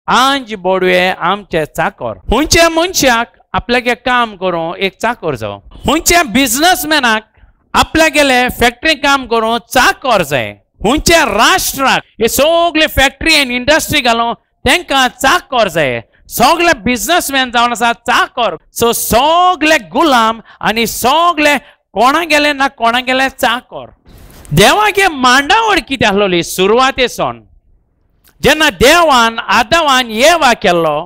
आंज बोडवे आमचे चाकोर. हुंच्या मनशाक आपल्यागे काम करूं एक चाकोर जावं, हुंच्या बिजनसमॅनाक आपल्या गेले फॅक्टरी काम करूं चाकोर जाय, हुंच्या राष्ट्राक हे सगळे फॅक्टरी आनी इंडस्ट्री घालूं तेंकां चाकोर जाय, सगळे बिजनसमॅन जावन आसा चाकोर. सो सगळे गुलाम आनी सगळे कोणा गेले ना कोणा गेले चाकोर. देवागे मांडावळ कितें आसलोली सुरवाते सावन जेन्ना देवान आदावान येवा केल्लो,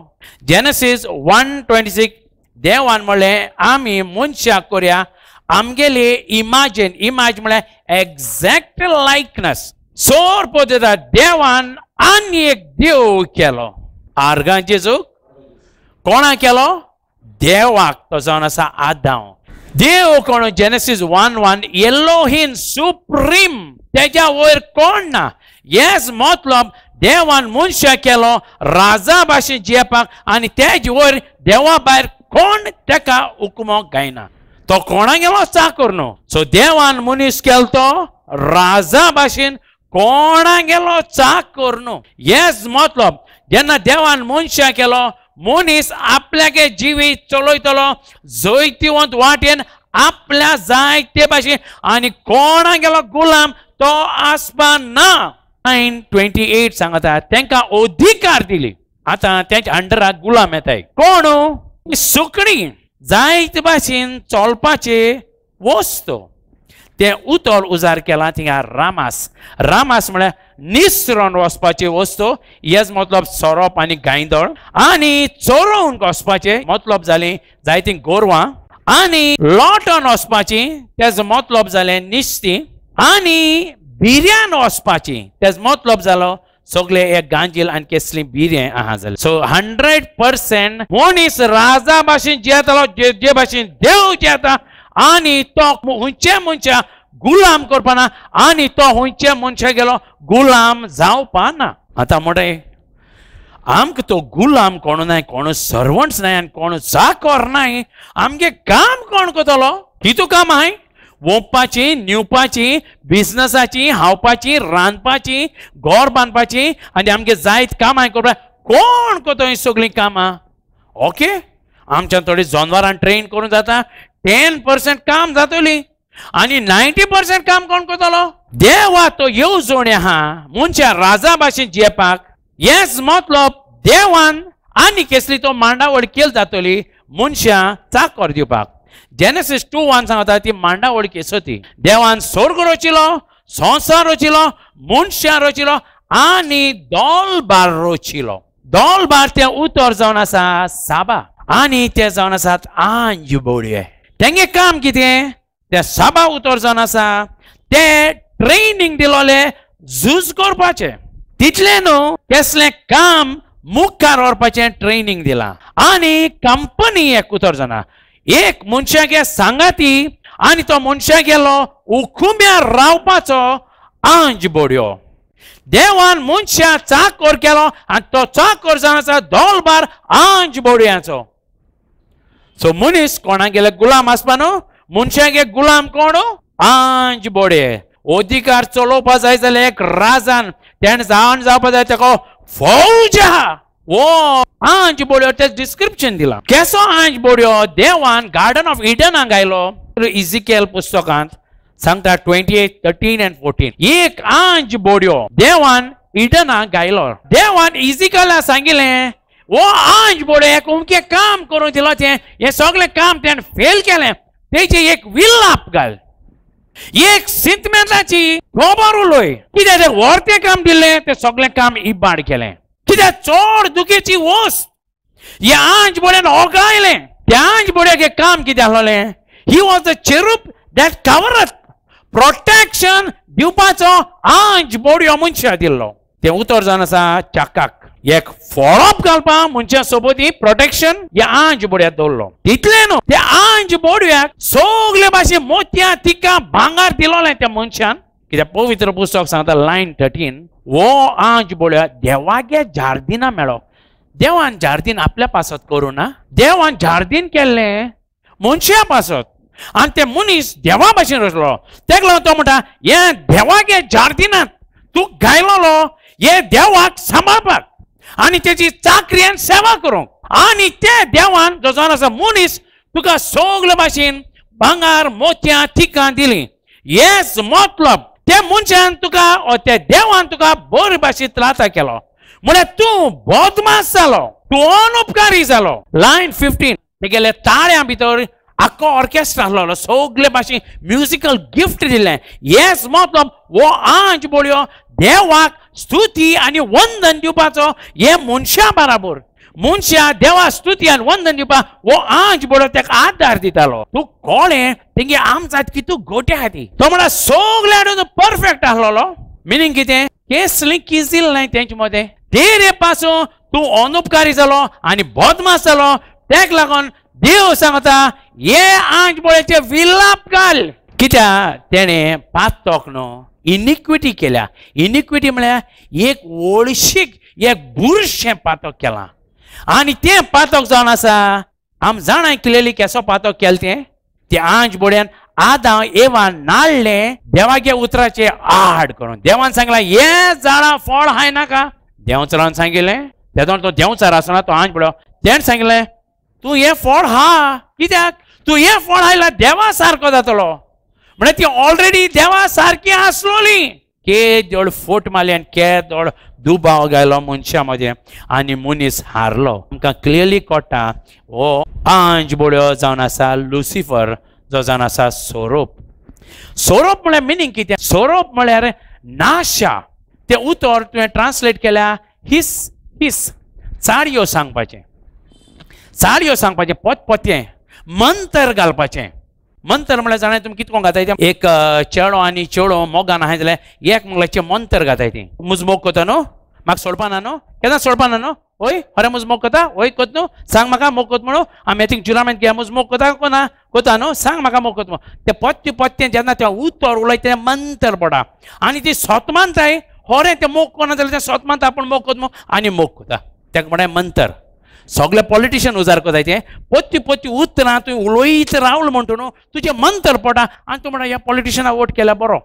जेनेसीस 1:26 देवान म्हणलें आमी मनशाक करया आमगेली इमाजीन. इमाज म्हळ्यार एग्जॅक्ट लायकनस. सोर पद्दता देवान आनी एक देव केलो. आर्गां जेजूक कोणा केलो? देवाक. तो जावन आसा आदांव. देव कोण? जेनेसीस 1:1 एलोहीन सुप्रीम, तेज्या वयर कोण ना. येस मतलब देवान मनशाक केलो राजा भाशेन जियेवपाक आनी तेज वयर देवा भायर कोण तेका हुकुमो गायना. तो कोणा गेलो चाकर न्हू. सो देवान मनीस केलो तो राजा भाशेन, कोणा गेलो चाकर न्हू. येस मतलब जेन्ना देवान मनशाक केलो, मनीस आपल्यागे जिवीत चलयतलो जैतिवंत वाटेन आपल्या जाय ते भाशेन आनी कोणा गेलो गुलाम तो आसपा ना. 9:28 सांगता तेंकां अधिकार दिली. आतां तेंच्या अंडराक गुलाम येताय. कोण? सुकणी जायते भाशेन चलपाचे वस्तू. तें उतर उजार केलां थिंगा रामास. रामास म्हळ्यार निसरोन वचपाची वस्तू. हेच मतलब सोरोप आनी गांयदोळ. आनी चरोवन वचपाचें मतलब जालें जायतीं गोरवां. आनी लोटोन वचपाची तेजो मतलब जालें निस्ती. आनी बिर्यान वचपाची तेजो मतलब जालो सगळे एक गांजील आनी केसली बिरें आहा जालें. सो 100% मनीस राजा भाशेन जियेतालो, जे भाशेन देव जियेता आनी तो हुंचे मनशा गुलाम करपा ना आनी तो हुंचे मनशा गेलो गुलाम जावपा ना. आतां म्हणटा आमकां तो गुलाम कोण नाय, कोण सर्वंट्स नाय आनी कोण चाकर नाय. आमगे काम कोण करतलो? कितू काम आहाय? वोंपपाची, न्हिवपाची, बिजनसाची, हावपाची, रांदपाची, घर बांदपाची आनी आमगे जायत कामां करपाक कोण करता हीं सगळीं कामां? ओके, आमच्यान थोडी जनावरां ट्रेन करून जाता, 10% काम जातली आनी 90% काम कोण करतलो? देवा तो येवजण आहा मनशा राजा भाशेन जियेवपाक. येस मतलब देवान आनी केसली तो मांडावळ केल जातली मनशां चाकर दिवपाक. जेनेसीस 2:1 सांगता ती मांडावळ केसो ती. देवान स्वर्ग रचिलो, संवसार रचिलो, मनशां रचिलो आनी दोलबार रचिलो. दोलबार तें उतर जावन आसा साबा आनी ते जावन आसात आंज बोडये. तेंगे काम कितें? तें साबा उतर जावन आसा ते ट्रेनींग दिलोले झूज करपाचें. तितलें न्हू, केसलें काम मुखार व्हरपाचें ट्रेनींग दिलां. आनी कंपनी एक उतर जावन एक मनशागे सांगाती आनी तो मनशा गेलो हुकुम्यार रावपाचो आंज बोडयो. देवान मनशा चाकर केलो आनी तो चाकर जावन आसा दोलबार आंज बोडयांचो. सो मनीस कोणागेले गुलाम आसपा न्हू. मनशागे गुलाम कोण? आंज बोडये. अधिकार चलोवपा जाय जाल्यार एक राजान तेणें जावन जावपा जाय, तेका फौज आहा. वो आंज बोडयो तें डिस्क्रिप्शन दिलां. केसो आंज बोडयो देवान गार्डन ऑफ इडनाक आयलो. इजिकेल पुस्तकांत सांगता 28:13 and 14 एक आंज बोडयो देवान इडनाक गायलो. देवान इजिकेला सांगिलें वो आंज बोडयो एक उमकें काम करून दिलो, तें हें सगळें काम तेणें फेल केलें. तेजें एक विल्लाप घाल, एक सिंतमेंताची खबर उलय. कित्याक तें व्हरतें काम दिलें तें सगळें काम इबाड केलें. कित्याक चड दुखीची वस्त ह्या आंज बोड्यान ओगायलें. त्या आंज बोड्याक काम कितें आसलोलें? He was a cherub that covereth. Protection दिवपाचो आंज बोडयो मनशा दिल्लो. तें उतर जावन आसा चाकाक एक फोळप घालपा मनशा सोबती प्रोटेक्शन ह्या आंज बोड्याक दवरलो. तितलें न्हू, त्या आंज बोडव्याक सगळे भाशेन मोतयां तिका भांगर दिलोलें त्या मनशान. कित्याक पवित्र पुस्तक सांगता लायन 13 वो आंज बोडव्या देवागे जार्दिना मेळो. देवान जार्दीन आपल्या पासत करूं ना, देवान जार्दीन केल्लें मनशा पासत आनी ते मनीस देवा भाशेन रचलो. तेका लागून तो म्हणटा हें देवागे जार्दिनात तूं गायलोलो, हे देवाक सांबाळपाक आनी तेजी चाकरी आनी सेवा करूंक. आनी ते देवान जो जावन आसा मनीस तुका सगळे भाशेन भांगर मोतयां थिकां दिली. येस मतलब ते मनशान तुका त्या देवान तुका बरे भाशेन त्राता केलो म्हळ्यार तूं बदमास जालो, तूं अनुपकारी जालो. लायन 15 तेगेले ताळ्यां भितर आख्खो ऑर्केस्ट्रा आसलो, सगळे भाशेन म्युजिकल गिफ्ट दिलें. येस मतलब हो आंज बोळयो देवाक स्तुती आनी वंदन दिवपाचो हे मनशा बराबर मनशा देवा स्तुती आनी वंदन दिवपाक हो आंज बोळयो तेका आदार दितालो. तूं कळ्ळें तेंगे आमचात की तूं गोट्या खाती तो म्हळ्यार सगळ्या परफेक्ट आसलेलो. मिनींग कितें केसली किजील नाय तेंचे मदें. तेरे पासून तूं अनुपकारी जालो आनी बदमास जालो. तेक लागून देव सांगता हे आंज बोळ्याचे विलाप घाल. कित्याक तेणें पातक न्हू इनिक्विटी केल्या. इनिक्विटी म्हळ्यार एक वळशीक एक बुरशें पातक केलां आनी तें पातक जावन आसा आम जाणां क्लियरली केसो पातक केलें तें. ते आंज बोड्यान आदां एवान नाडलें देवागे उतराचे आड करून. देवान सांगलां हे झाडां फळ हाय नाका. देंवचारान सांगिल्लें तेदोन तो देंवचार आसना तो आंज बोड्यो तेणें सांगलें तूं हें फळ हा कित्याक तूं हें फळ हायल्यार देवा सारको जातलो. म्हळ्यार ती ऑलरेडी देवा सारकी आसलोली. केदोळ फोट मारली आनी केदोळ दुबाव घालो मनशा मदें आनी मनीस हारलो. आमकां क्लियरली कळटा हो आंज बोड्यो जावन आसा लुसिफर जो जावन आसा सोरोप. सोरोप म्हळ्यार मिनींग कितें? सोरोप म्हळ्यार नाशा. तें उतर तुवें ट्रान्सलेट केल्या हिस हिस चाडयो सांगपाचें, चाडयो सांगपाचें, पोतपोतें मंतर घालपाचें. मंतर म्हळ्यार जाणा तुमी कितको घाताय तें एक चेडो आनी चेडो मोगान आहाय जाल्यार एक म्हणल्यार मंतर घाताय ती मुज मोग कोता न्हू म्हाका सोडपा ना न्हू केन्ना सोडपा ना न्हू हय खरें मुज मोग कोता हय कोत न्हू सांग म्हाका मोग कोत म्हणून आमी थिंग जुलामेंत घे मुज मोग कोता कोना कोता न्हू सांग म्हाका मोग कोत म्हणून तें पोत्ते पोत्ते जेन्ना तें उतर उलयता तें मंतर पडा आनी ती सोत मानताय खरें तें मोग कोना जाल्यार तें सोत मानता आपूण मोग कोत म्हणून आनी मोग कोता तेका म्हणल्यार मंतर. सगळे पॉलिटिशियन उजार कोताय तें पोत्ती पोत्ती उतरां तुवें उलयत रावल म्हणटा न्हू तुजें मंतर पडटा आनी तूं म्हणटा ह्या पॉलिटिशियनाक वोट केल्यार बरो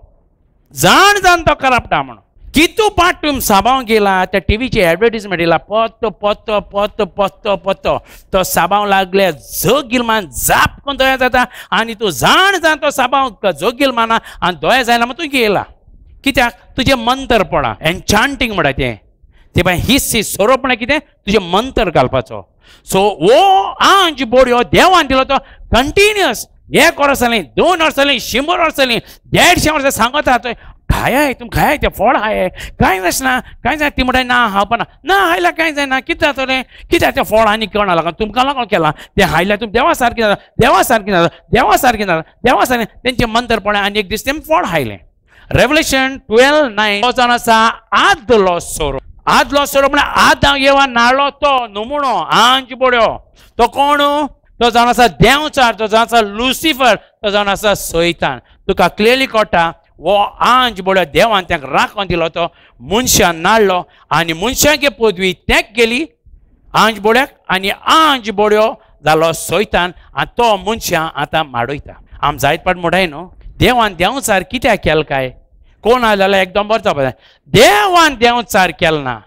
जाण जाण तो करपटा म्हणून. कितू पाट तुमी साबांव गेला त्या टिवीची एडवर्टीजमेंट येयला पत्तो पत्तो पत्तो पत्तो पत्तो तो साबांव लागले जगील मान जाप करून दोया जाता आनी तूं जाण जाण तो साबांव जगील माना आनी दोया जायना म्हण तूं गेला कित्याक तुजें मंतर पडा. एन्चांटींग म्हणटा तें ते बाय हिस his सोरोप म्हळ्यार कितें तुजें मंतर घालपाचो. सो हो आंज बोडयो देवान दिलो तो कंटिन्युअस एक वर्स जालें 2 वर्सां जालीं 100 वर्सां जालीं 150 वर्सां सांगता तो खायाय तुमी खायाय तें फळ हाय कांय जायना कांय जायना. ती म्हणटा ना हांव ना ना हायल्यार कांय जायना कितें जातलें कित्याक तें फळ आनी कोणा लागून तुमकां लागून केलां तें हायल्यार तुमी देवा सारकें जाता देवा सारकें जाता देवा सारकें जाता देवा सारकें तेंचें मंतर पळय आनी एक दीस तें फळ हायलें. रेवलेशन 12:9 तो जावन आसा आदलो सोरोप. आदलो सोरोप म्हळ्यार आदां येवा नाडलो तो नमुणो आंज बोड्यो तो कोण तो जावन आसा देंवचार तो जावन आसा लुसिफर तो जावन आसा सैतान. तुका क्लियरली कळटा हो आंज बोड्यो देवान ताका राखोन दिलो तो मनशान नाडलो आनी मनशागे पदवी तेक गेली आंज बोड्याक आनी आंज बोड्यो जालो सैतान आनी तो मनशां आतां माडयता. आम जायत पाट म्हणटाय न्हू देवान देंवचार कित्याक केलो काय कोण आयलो जाल्यार एकदम बरो जावपा जाय. देवान देंवचार केलो ना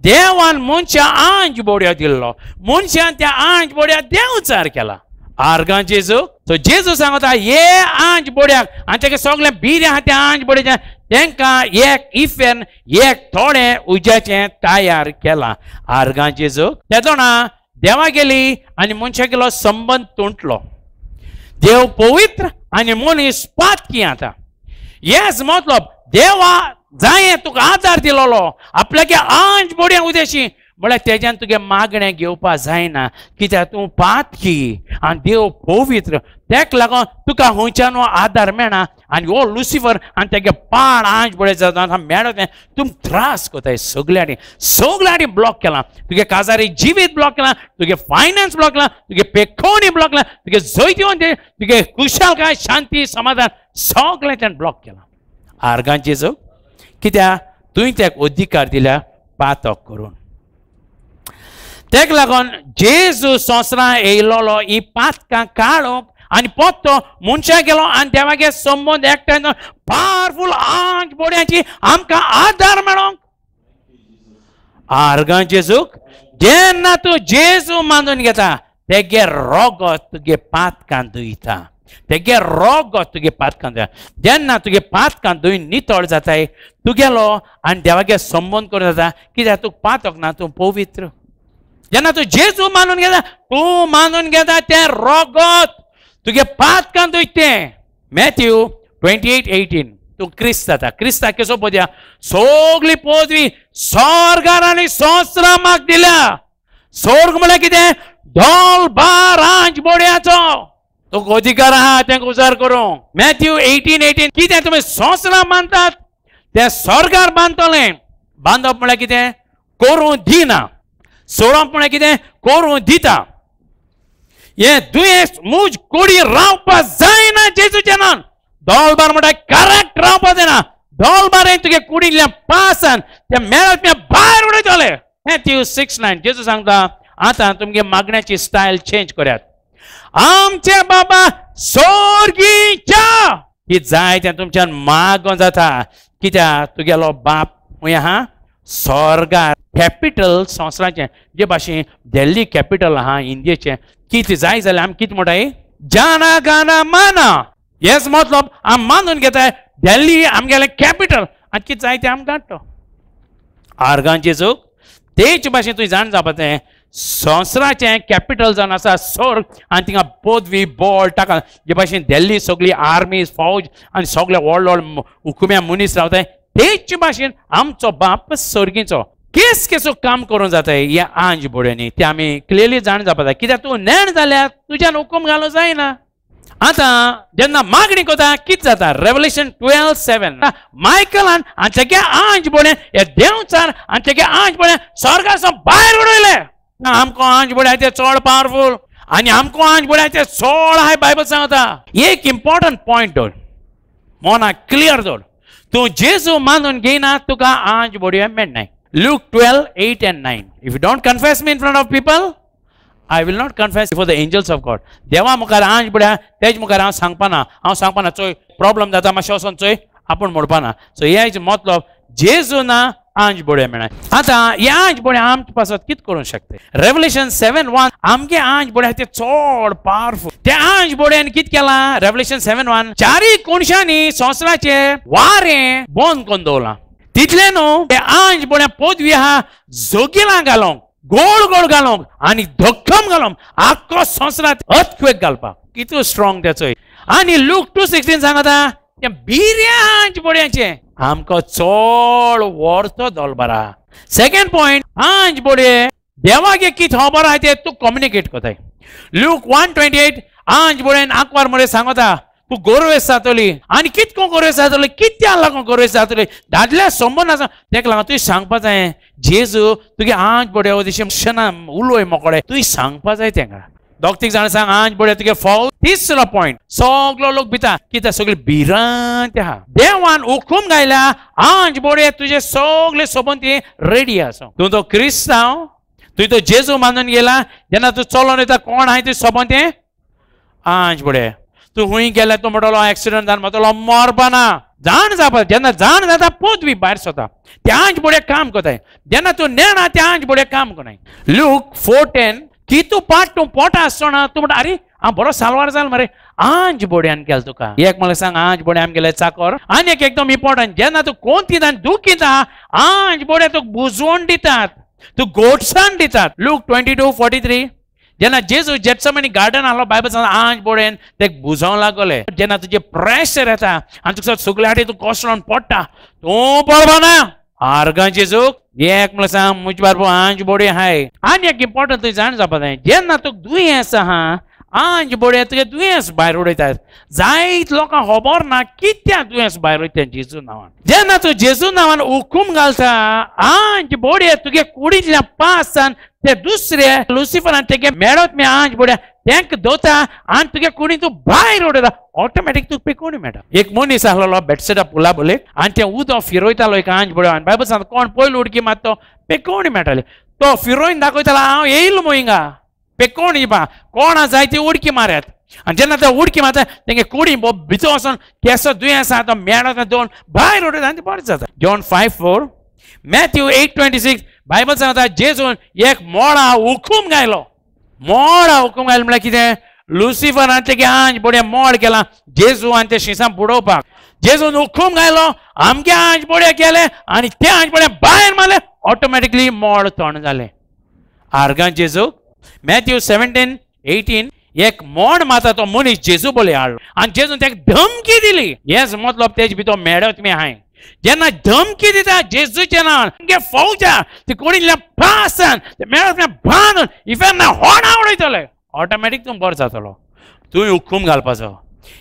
देवान मनशां आंज बोड्यो दिल्लो मनशान त्या आंज बोड्या देंवचार केला. आर्गां जेजू सो जेजू सांगता हे आंज बोड्याक आनी तेका सगळें बिरें आहा त्या आंज बोड्याचें तेंकां एक इफेर्न एक थोडें उज्याचें तयार केलां. आर्गां जेजू तेदोना देवा गेली आनी मनशा गेलो संबंद तुंटलो. देव पवित्र आनी मनीस पातकी आतां. येस मतलब देवा जाय तुका आदार दिलोलो आपल्याक आंज बोड्या उदेशी म्हळ्यार तेज्यान तुगे मागणें घेवपा जायना कित्याक तूं पातकी आनी देव पवित्र तेका लागून तुका खंयच्यान आदार मेळना आनी हो लुसिफर आनी तेगे पाड आंज बोडे जाता मेळत तें तुम त्रास कोताय सगल्यांनी सगल्यांनी ब्लॉक केलां तुगे काजारी जिवीत ब्लॉक केलां तुगे फायनान्स ब्लॉक केलां तुगे पेखोणी ब्लॉक केलां तुगे जैतिवंत तुगे खुशालकाय शांती समाधान सगळें तेणें ब्लॉक केलां. आर्गांचे जो कित्याक तुवें तेका अधिकार दिल्या पातक करून. तेका लागून जेजू संवसारांत येयलोलो ही पातकां काडूंक आनी पोत्तो मनशां गेलो आनी देवागे संबंद एकठांय पावरफूल आंज बोड्यांची आमकां आदार मेळोंक. आर्गां जेजूक. जेन्ना तूं जेजू मानून घेता तेगे रोगत तुगे पातकां धुयता, तेगे रोगत तुगे पातकां धुयता. जेन्ना तुगे पातकां धुय नितळ जाताय तुगेलो आनी देवागे संबंद करून जाता. कित्याक तुका पातक ना, तूं पवित्र. जेन्ना तूं जेजू मानून घेता, तूं मानून घेता तें रोगत तुगे पातकां धुयता तें. मॅथ्यू 28:18 तूं क्रिस्त जाता. क्रिस्ताक केसो पदया सगली पदवी स्वर्गार आनी संवसाराक म्हाका दिल्या. स्वर्ग म्हळ्यार कितें? धोल बार आंज बोड्याचो तुका अधिकार आहा तेंका उजार करूंक. मॅथ्यू 18:18 कितें तुमी संवसाराक बांदतात तें स्वर्गार बांदतलें. बांदप म्हळ्यार कितें? करूं दिना. सोडप म्हळ्यार कितें? करूं दिता. हें दुयेंस मुज कुडी रावपा जायना जेजूच्या नांवान. दोलबार म्हणटा करेक्ट रावपा जायना. दोलबार तुगे कुडींतल्या पासान ते मेळत भायर उडयतले. मॅथ्यू 6:9 जेजू सांगता आतां तुमगे मागण्याची स्टायल चेंज करात. आमचे बाबा सोर्गीच्या की जाय तें तुमच्यान मागों जाता. कित्याक तुगेलो बाप खंय आहा? स्वर्गार. कॅपिटल संवसाराचें, जे भाशेन दिल्ली कॅपिटल आहा इंडियेचें. कितें जाय जाल्यार आमी कितें म्हणटाय? जाना गाना माना. हेच मतलब आमी मानून घेताय दिल्ली आमगेलें कॅपिटल आनी कितें जाय तें आमकां धाडटा. आर्गां जेजूक. तेच भाशेन तुवें जाण जावपाचें संवसाराचें कॅपिटल जावन आसा स्वर्ग आनी थिंगा पदवी बळ टाका. जे भाशेन दिल्ली सगळी आर्मी फौज आनी सगळे व्हड व्हड हुकुम्या मनीस रावताय, तेच भाशेन आमचो बाप स्वर्गीचो. केस केसो काम करूं जाता ह्या आंज बोड्यांनी तें आमी क्लियरली जाण जावपा जाय. कित्याक तूं नेण जाल्यार तुज्यान हुकूम घालूं जायना. आतां जेन्ना मागणी करता कितें जाता? रेवलेशन 12:7 मायकलान आनी तेगे आंज बोड्यान हे देंवचार आनी तेगे आंज बोड्यान स्वर्गासून भायर उडयले. आमकां आंज बोड्या ते चड पावरफूल आनी आमकां आंज बोड्या ते चड हाय बायबल सांगता. एक इम्पॉर्टंट पॉयंट दवर, मनाक क्लियर दवर, तूं जेजू मानून घेयना तुका आंज बोडयो मेळनाय. Luke 12:8 and 9 if you don't confess me in front of people I will not confess before the angels of God. देवा मुखार आंज बोड्या तेज मुखार हांव सांगपाना, हांव सांगपाना चोय प्रॉब्लम जाता मातशें वचोन चोय आपूण म्हणपाना. सो हे मतलब जेजू ना आंज बोड्या मेळना. आतां हे आंज बोड्या आमचे पासत कितें करूंक शकता? रेवलेशन 7:1 आमगे आंज बोड्या ते चड पावरफूल. ते आंज बोड्यान कितें केलां? रेवलेशन 7:1 चारी कोनशांनी संवसाराचे वारें बंद करून दवरलां. तितलें न्हू ते आंज बोड्या पदवी आहा जोगिलां घालूंक, गोळ गोळ घालूंक आनी धक्कम घालूंक, आख्खो संवसारांत अर्थक्वेक घालपाक. कितू स्ट्रॉंग तेचो. आनी लूक 2:16 सांगता तें बिऱ्या आंज बोड्याचें आमकां चड व्हरतो दोलबारा. सेकंड पॉयंट, आंज बोडये देवागे कितें खबर आहा तें तूं कम्युनिकेट करताय. लूक 1:28 आंज बोडयेन आंकवार मरे सांगता तूं गोरवेस जातली आनी कितको गोरवेस जातली, कित्याक लागून गोरवेस जातली, दादल्या संबंद आसा तेका लागून तुवें सांगपा जाय जेजू तुगे आंज बोडये दिशेन क्षणा उलोय मोकळे तुवें सांगपा जाय तेंका. दोग तीग जाणां सांग आंज बोडये तुगे फौज. तिसरो पॉयंट, सगलो लोक भिता कित्याक सगळी भिरांत आहा. देवान हुकूम घायल्या आंज बोडये तुजे सगळे सोबून ती रेडी आसा. तूं तो क्रिस्तांव, तुवें तो जेजू मानून गेला, जेन्ना तूं चलोन वयता कोण आहाय तुजें सोबून तें आंज बोडये. तूं खूंय गेल्यार तूं म्हणटलो एक्सिडंट जावन म्हणटलो मरपाना. जाण जावपा जेन्ना जाण जाता पदवी भायर सरता. ते आंज बोडये काम करताय. जेन्ना तूं नेणा ते आंज बोडये काम करनाय. लूक 4:10 की तूं पाट तूं पोटा आसतना तूं म्हणटा अरे हांव बरो सालवार जाल मरे, आंज बोड्यान केल तुका. एक म्हणल्यार सांग आंज बोड्या आम गेले चाकोर. आनी एक एकदम इम्पॉर्टंट, जेन्ना तूं कोंतीता आनी दुखीता आंज बोड्या तुका बुजवण दितात, तूं गोडसाण दितात. लूक 22:43 जेन्ना जेजू जेटसमनी गार्डन आहलो बायबल सांगता आंज बोड्यान तेका बुजोवंक लागले. जेन्ना तुजें प्रेशर येता आनी तुका सगळे हाटी तूं कोसळोन पडटा तूं पळोवना आर्गां जेजूक. एक म्हणल्यार सांग मुज बारबो आंज बोडये हाय. आनी एक इम्पॉर्टंट तुवें जाण जावपा जाय, जेन्ना तुका दुयेंस आहा आंज बोडये तुगे दुयेंस भायर उडयतात. जायत लोकांक खबर ना कित्याक दुयेंस भायर वयता जेजू नांवान. जेन्ना तूं जेजू नांवान हुकूम घालता आंज बोडये तुगे कुडींतल्या पासान ते दुसरे लुसिफरान तेगे मेळत मी आंज बोड्या तेंक दोता आनी तुगे कुडीन तूं भायर उडयता, ऑटोमॅटीक तुका पिकोवणी मेळटा. एक मनीस आहलो बेडसेटा पुला बोले आनी तें उदक फिरयतालो एक आंज बोड्या आनी बायबल सांगता कोण पयलो उडकी मारता तो पिकोवणी मेळटाली. तो फिरोवन दाखयतालो हांव येयलो मुगो हिंगा पेकोवणी बा कोणा जाय ती उडकी मारत. आनी जेन्ना ते उडकी मारता तेंगे कुडी भितर वचोन केसो दुयेंस आसा तो मेळत दोन भायर उडयता आनी ते बरें जाता. जॉन 5:4 मॅथ्यू 8:26 बायबल सांगता जेजून एक मोळा हुकूम घायलो. मोळा हुकूम घायलो म्हळ्यार कितें? लुसिफरान तेगे आंज बोडये मोळ केला जेजू आनी ते शिसां बुडोवपाक. जेजून हुकूम घायलो, आमगे आंज बोडये केले आनी ते आंज बोडये भायर मारले, ऑटोमॅटिकली मोळ तोंड जालें. आर्गां जेजूक. मॅथ्यू 17:18 एक मोड माता तो मनीस जेजू बोले हाडलो आनी जेजून ताका धमकी दिली. हेच मतलब तेज भितर मेळत मी हांवें जेन्ना धमकी दिता जेजूच्या नांवान आमगे फौजा ती कोणी पासान मेळत बांदून इफेर्ना होणा उडयतले, ऑटोमॅटीक तूं बरो जातलो. तूं हुकूम घालपाचो.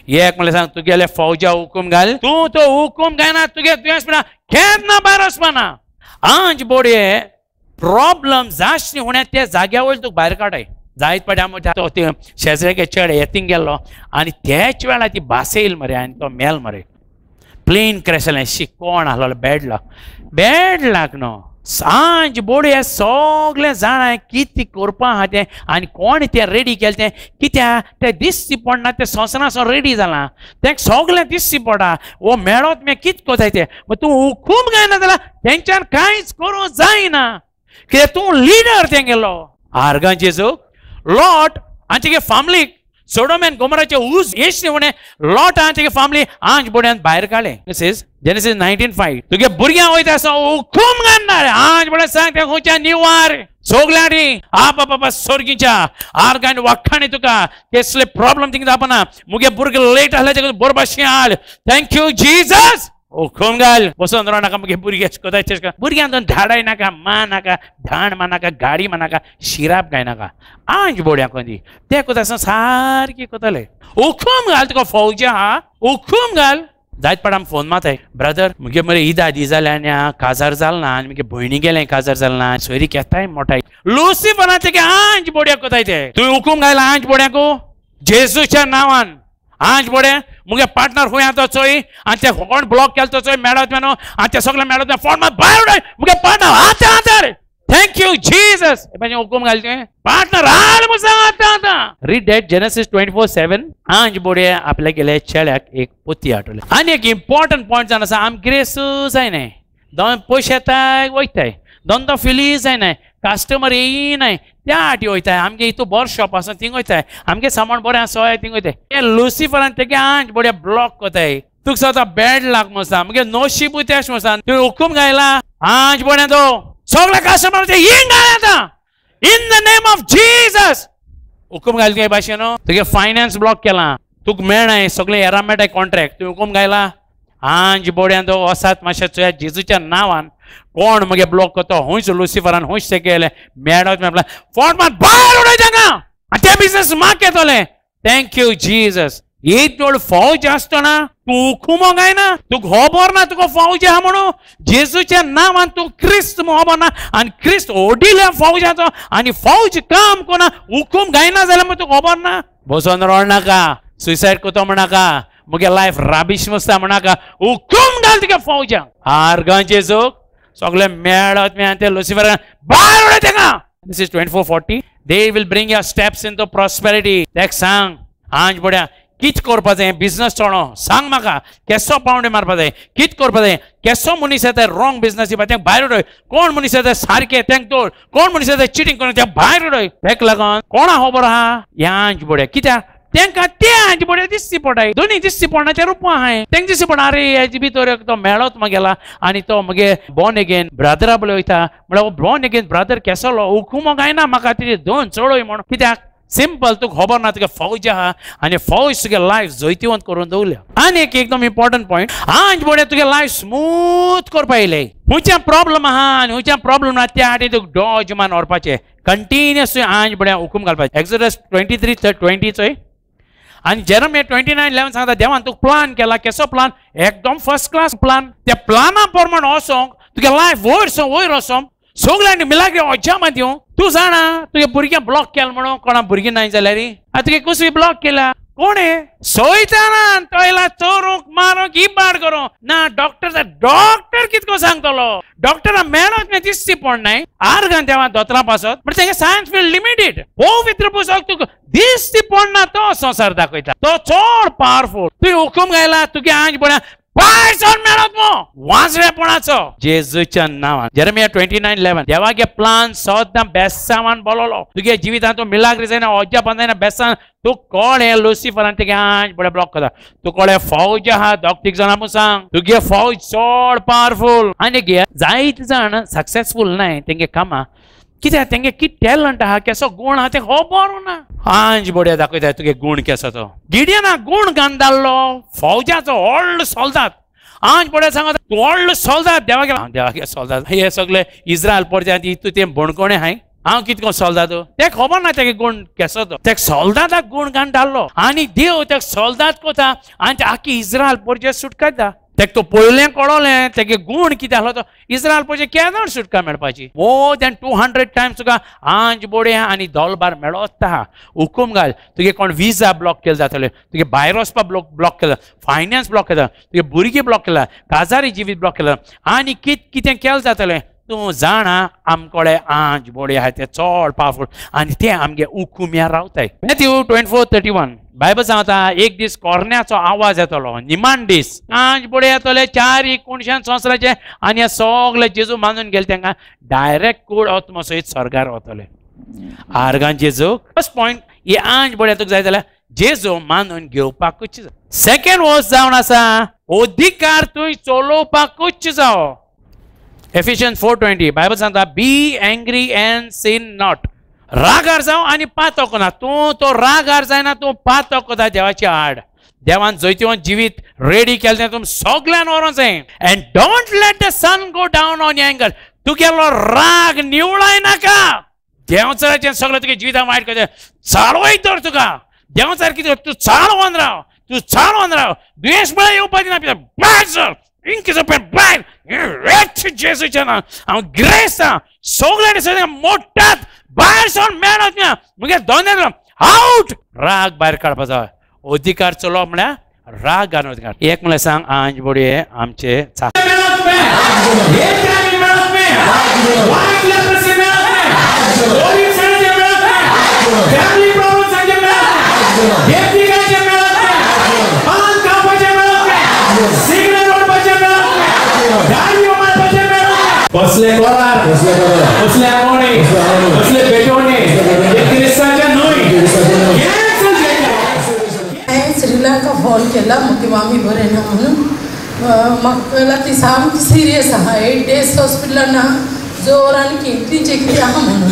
एक म्हणल्यार सांग तुगेले फौजा हुकूम घाल, तूं तो हुकूम घायना तुगे दुयेंस म्हणा केन्ना भायर वचपाना. आंज बोडये प्रॉब्लम जाशनी हुण्या त्या जाग्या वयर तुका भायर काडाय. जायत पड्या तो शेजऱ्याके चेडे येतींग गेल्लो आनी त्याच वेळार ती भास येयल मरे आनी तो मेल मरे. प्लेन क्रॅश जालें. शी कोण आहलो बॅड लक, बॅड लक न्हू. सांज बोडये सगळें जाणां कितें करपा आहा तें आनी कोण तें रेडी केलें तें, कित्याक तें दिसची पडना, तें संवसारासो रेडी जालां, तें सगळें दिसची पडटा. वो मेळत मागीर कितें कोताय तें, मागीर तूं हुकूम घायना जाल्यार तेंच्यान कांयच करूंक जायना, कित्याक तूं लिडर तेंगेलो. आर्गां जेजूक. लॉट आनी तेगे फामिलीक सोडोम आनी गोमोराचे ऊस येशनी उणें लॉट आनी तेगे फामिली आंज बोड्यान भायर काडलें. जेनेसीस 19:5 तुगे भुरग्यां वयता आसा हुकूम घालना आंज बोड्यान सांग तें खंयच्या निवार सोगल्यांनी आप बाबा सोर्गीच्या आर्गान वाखाणी तुका केसले प्रॉब्लम थिंग जावपाना. मुगे भुरगे लेट आहले तेका बरोबर हाड. Thank you Jesus. हुकूम घाल. बसोन राव नाका मुगे भुरगे कोताय भुरग्यांक धाडाय नाका, मा नाका, धाण मा नाका, गाडी मा नाका, शिराप गाय नाका. आंज बोड्या कोंदी ते कोता आसा सारकी कोताले. हुकूम घाल तुका फौजा आहा, हुकूम घाल. जायत पाट आम फोन माताय, ब्रदर मुगे मरे ईद आदी जालें आनी काजार जाल ना आनी मुगे भयणी गेलें काजार जाल ना, सोयरी केताय मोठाय. लुसिफरान तेगे आंज बोड्या कोताय ते. तुवें हुकूम घायला आंज बोड्याकू जेजूच्या नांवान. आंज बोडे मुगे पार्टनर खंय आसा तो चोय आनी ते कोण ब्लॉक केलो तो चोय मेळत न्हू आनी ते सगळे मेळत फोन मात भायर उडय मुगे पार्टनर आतां आतां. Thank you Jesus. हुकूम घाल तुवें पार्टनर हाड म्हूण सांग आतां आतां. Read that Genesis 24:7. आंज बोडये आपल्या गेले चेड्याक एक पोती हाडटले. आनी एक इम्पॉर्टंट पॉयंट जावन आसा, आम गिरेस्त जायनाय, दोन पयशे येताय वयताय, धंदो फिली जायनाय, कस्टमर येयनाय, त्या आटी वयताय. आमगे हितू बरो शॉप आसा थिंग वयताय, आमगे सामान बरें आसा थिंग वयताय. ते लुसिफरान तेगे आंज बोडये ब्लॉक कोताय. तुका सांगता बॅड लाग म्हूण मुगे नशीब तेश म्हूण तुवें हुकूम घायला आंज बोड्या तो सगळे कस्टमर ते हिंग घाल आतां in the name of Jesus. हुकूम घाल तुगे भाशेन. तुगे फायनान्स ब्लॉक केला, तुका मेळनाय सगळे हेरां मेळटाय कॉन्ट्रॅक्ट, तुवें हुकूम घायला आंज बोड्यान तो वसात मातशें चोया जेजूच्या नांवान कोण मगे ब्लॉक करतो. हुंयच लुसिफरान हुंयच ते केलें मेळत मेळटा फोन मात भायर उडय तांकां आनी ते बिजनस माग येतले. Thank you Jesus. एक जोड फौज आसतना तूं हुकुमो गायना, तुका खबर ना तुका फौज आहा म्हणून. जेजूच्या नांवान तूं क्रिस्त खबर ना आनी क्रिस्त ओडिल्या फौजाचो आनी फौज काम कोना हुकूम गायना जाल्यार मागीर तुका खबर ना. बसोन रोड नाका, सुसायड करतो म्हणनाका, मुगे लायफ राबिश मस्ता म्हणनाका. हुकूम घाल तुगे फौजांक. आर्गां जेजूक सगळे मेळत आनी ते लुसिफरान भायर उडय तांकां. This is 24:40. They will bring your steps into prosperity. तेक सांग आंज बोड्या कित करपा जाय, बिजनस चोणो सांग म्हाका केसो पावंडे मारपा जाय, कित करपा जाय, केसो मनीस येता रॉंग बिजनस दिवपा तेंक भायर उडय, कोण मनीस येता सारकें तेंक दवर, कोण मनीस येता चिटींग करून तेंक भायर उडय. तेक लागून कोणा खबर आहा ह्या आंज बोड्या, कित्याक तेंकां ते आंज बोड्या दिसची पडटाय, दोनी दिसची पडना ते रुपां आहाय. तेंक दिसची पडना अरे हेजे भितर तो मेळत मगेला आनी तो मगे बॉर्न अगेन ब्रदरा बले वयता म्हळ्यार बॉर्न अगेन ब्रदर केसलो हुकुमो गायना म्हाका तेजे दोन चडय म्हणून. कित्याक सिंपल तुका खबर ना तुका फौज आहा आनी फौज तुगे लायफ जैतिवंत करून दवरल्या. आनी एक एकदम इम्पॉर्टंट पॉयंट, आंज बोड्या तुगे लायफ स्मूथ करपा येयले. खंयच्या प्रॉब्लम आहा आनी खंयच्या प्रॉब्लम ना त्या आटी तुका डॉज मान व्हरपाचें कंटिन्युअस तुवें आंज बोड्या हुकूम घालपाचें. एक्सोडस 23:20 चोय आनी जेरमिया 29:11 सांगता देवान तुका प्लान केला. केसो प्लान? एकदम फर्स्ट क्लास प्लान. त्या प्लाना प्रमाण वचोंक तुगे लायफ वयर वयर वचोंक सगळ्यांनी मिलाग्री अजामा दिवं. तूं जाणा तुगे भुरग्यांक ब्लॉक केला म्हणून कोणा भुरगीं नाय जाल्यार आतां तुगे कसली ब्लॉक केला कोणे सोयताना तोयला चोरूंक मारूंक इबाड करूंक ना. डॉक्टर डॉक्टर कितको सांगतलो, डॉक्टरा मेळत मागीर दिसची पडनाय आर्गान देवा दोतोरा पासत, पण तेगे सायन्स फील्ड लिमिटेड. पवित्र पुस्तक तुका दिसची पडना तो संवसार दाखयता, तो चड पावरफूल. तुवें हुकूम घायला तुगे आंज बोड्या भायर सर मेळत मो वांजरेपणाचो जेजूच्या नांवान. जेरेमिया 29:11 देवागे प्लान सदां बेसावान बोललो. तुगे जिवितांत तूं मिलाग्री जायना, अजापान जायना, बेसान तूं कोण हे लुसिफरान तुगे आंज बडे ब्लॉक करता. तूं कोण फौज आहा, दोग तीग जाणां म्हूण सांग, तुगे फौज चड पावरफूल. आनी जायते जाण सक्सेसफूल नाय तेंगे कामां, कित्याक तेंगे कित टॅलंट आहा, केसो गुण आहा तें खबर ना. आंज बडे दाखयता तुगे गुण केसो तो. गिडियना गुण घालून धाडलो फौजाचो व्हडलो सोल्दाद. आंज बडे सांगता तूं व्हडलो सोल्दाद, देवागे देवागे सोल्दाद. हे सगळे इस्रायल परते तूं तें बणकोणे हाय, हांव कितको सोल्दाद तें खबर ना तेगे गुण केसो तो. तेक सोल्दादाक गुण घालून धाडलो आनी देव तेक सोल्दाद कोता आनी आखी इस्रायल परजे सुटकायता. तेक तो पयलें कळोलें तेगे गुण कितें आसलो तो इस्रायल परजे केन्ना सुटका मेळपाची. मोर दॅन 200 टायम्स तुका आंज बोडे आनी दोलबार मेळोत आहा. हुकूम घाल, तुगे कोण विजा ब्लॉक केले जातले, तुगे भायर वचपा ब्लॉक केला, फायनान्स ब्लॉक केला, तुगे भुरगीं ब्लॉक केला, काजारी जिवीत ब्लॉक केला आनी कितें केलें जातलें. तूं जाणा आमकोडे आंज बोडे आहा ते चड पावरफूल आनी ते आमगे हुकुम्या रावताय. मॅथ्यू 24:31 बायबल सांगता एक दीस कोरण्याचो आवाज येतलो, निमाण दीस आंज बोडे येतले चार एकुणशान संवसाराचे आनी हे सगळे जेजू मानून गेले तांकां डायरेक्ट कूड आत्मो सयत स्वर्गार वतले. आर्गान जेजू फर्स्ट पॉयंट हे आंज बोडे तुका जाय जाल्यार जेजू मानून घेवपाकूच. सेकेंड वर्स जावन आसा अधिकार तुवें चलोवपाकूच जावो. एफिशियन्स 4:20 बायबल सांगता be angry and sin not. रागार जाव आनी पातक ना. तूं तो रागार जायना, तूं पातक कोता देवाचे आड. देवान जैतिवंत जिवीत रेडी केलें तें तुम सगळ्यान व्हरोंक जाय. And don't let the sun go down on anger. तुगेलो राग निवळाय नाका. देंवचाराचें सगळें तुगे जिवितान वायट करचें चाळवयत दवर तुका. देंवचार कितें तूं चाळवोन राव, तूं चाळवोन राव. दुयेंस म्हळ्यार येवपाचें ना. भायर सर इंकेचो भायर जेजूच्या नांवान हांव ग्रेस सगळ्यांनी मोडटात भायर सर मेळत ना मुगे दोन आवट. राग भायर काडपाचो अधिकार चलोवप म्हळ्यार राग आनी अधिकार. एक म्हळ्यार सांग आंज बोडये आमचे कसले कोरार, कसले आंगोणे, कसले पेटोणे, क्रिस्ताचे न्हय. हांवें श्रीलंका फोन केला म्हगे मामी बरें ना म्हणून. म्हाका कळ्ळां ती सामकी सिरियस आहा, 8 डेज हॉस्पिटलान ना, जोर आनी किडनीचें कितें आहा म्हणून.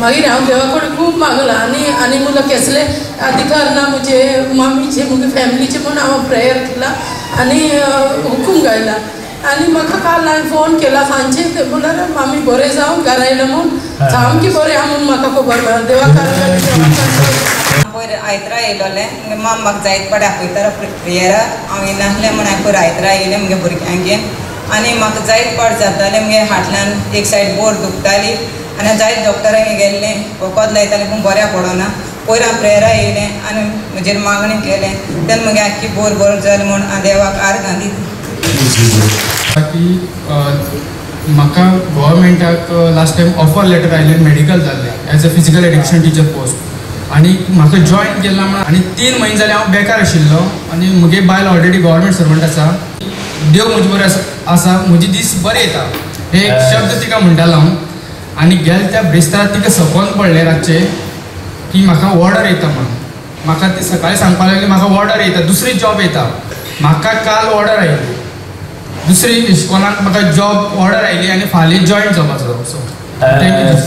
मागीर हांव देवा कडेन खूब मागलां आनी आनी मुलं केसले अधिकार ना म्हजे मामीचे म्हगे फॅमिलीचे म्हूण हांव प्रेयर केला आनी हुकूम गायला. आनी म्हाका काल हांवें फोन केला सांजचे, ते म्हणल्यार मामी बरें जावन घरा येयलें म्हूण सामकें बरें आहा म्हूण म्हाका खबर मेळ्ळें. देवा पयर आयतरा येयलोलें मुगे माम म्हाका जायत पाट आपयता प्रेयराक. हांव येयनासलें म्हूण हांवें पयर आयतरा येयलें मुगे भुरग्यांगेर आनी म्हाका जायत पाट जातालें. मुगे हाटल्यान एक सायड बोर दुखताली आनी जायत डॉक्टरांगे गेल्लें, वखद लायतालें पूण बऱ्या पडना. पयर हांव प्रेयरा येयलें आनी म्हजेर मागणें केलें तेन्ना मुगे आख्खी बोर बरो जालें म्हूण हांव देवाक आर्गां दिता. की म्हाका गव्हर्मेंटाक लास्ट टायम ऑफर लेटर आयलें, मेडिकल जाल्लें as a physical education teacher post आनी म्हाका जॉयन केला म्हणून आनी 3 म्हयने जाले हांव बेकार आशिल्लो आनी म्हगे बायल ऑलरेडी गव्हर्मेंट सर्वंट आसा. देव म्हजे बरें आसा, म्हजे दीस बरे येता हे एक शब्द तिका म्हणटालो हांव. आनी गेले त्या ब्रेस्तार तिका सपन पडलें रातचें की म्हाका ऑर्डर येता म्हणून. म्हाका ती सकाळीं सांगपाक लागली म्हाका ऑर्डर येता, दुसरी जॉब येता. म्हाका काल ऑर्डर आयली दुसरी इस्कॉलाक, म्हाका जॉब ऑर्डर आयली आनी फाल्यां जॉयन जावपाचो. So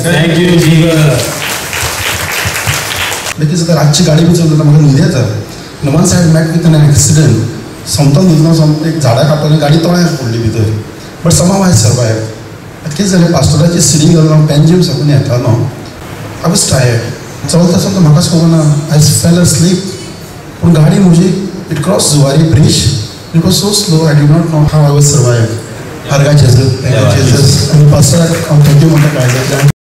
thank you Jesus. बेगीन जाता रातची गाडी बी चलयता म्हाका न्हीद येता. Once I met with an accident, समतोल न्हिदलो, एक झाडां काडटलो गाडी तळ्याक पडली भितर, बट समहाव I survive. आतां कितें जालें, पास्टराची सिडी घालून हांव पेंजीम साकून येतालो. I was tired, चलता चलता म्हाकाच खबर ना I fell asleep. पूण गाडी म्हजी it cross Zuari bridge. It was so slow, I did not know how I was survive. आर्गां Jesus, thank you Jesus. आनी पास्टराक हांव thank you म्हणटा काळजांतल्यान.